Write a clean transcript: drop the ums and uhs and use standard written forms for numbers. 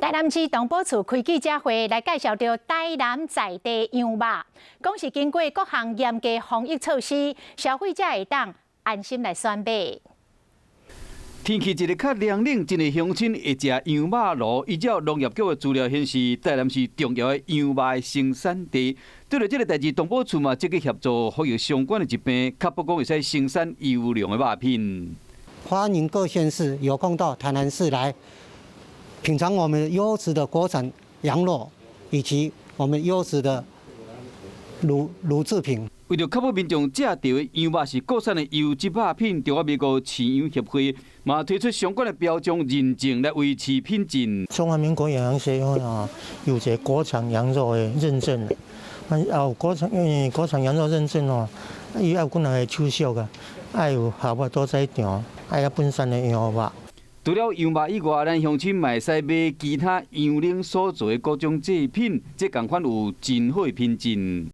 台南市動保處開記者會來介紹著台南在地羊肉，講是經過各項嚴格防疫措施，消費者會當安心來選買。天氣一日較涼冷，真濟鄉親會食羊肉爐。依照農業局的資料顯示，台南是重要的羊肉的生產地。對著這个代誌，動保處嘛積極協助防疫相關的疾病，確保講會使生產優良的肉品。歡迎各縣市有空到台南市來品嘗我們優質的國產羊肉，以及我們優質的乳乳製品。為著確保民眾食著的羊肉是國產的優質肉品，中華民國飼羊協會嘛推出相關的標準認證來維持品質。中華民國養羊協會啊，有這國產羊肉的認證，啊，國產因為國產羊肉認證哦，伊愛有幾若个手續啊，愛有合法屠宰場，愛有本身的羊肉。除了羊肉以外，咱鄉親嘛會使買其他羊奶所做的各種製品，這仝款有真好的品質。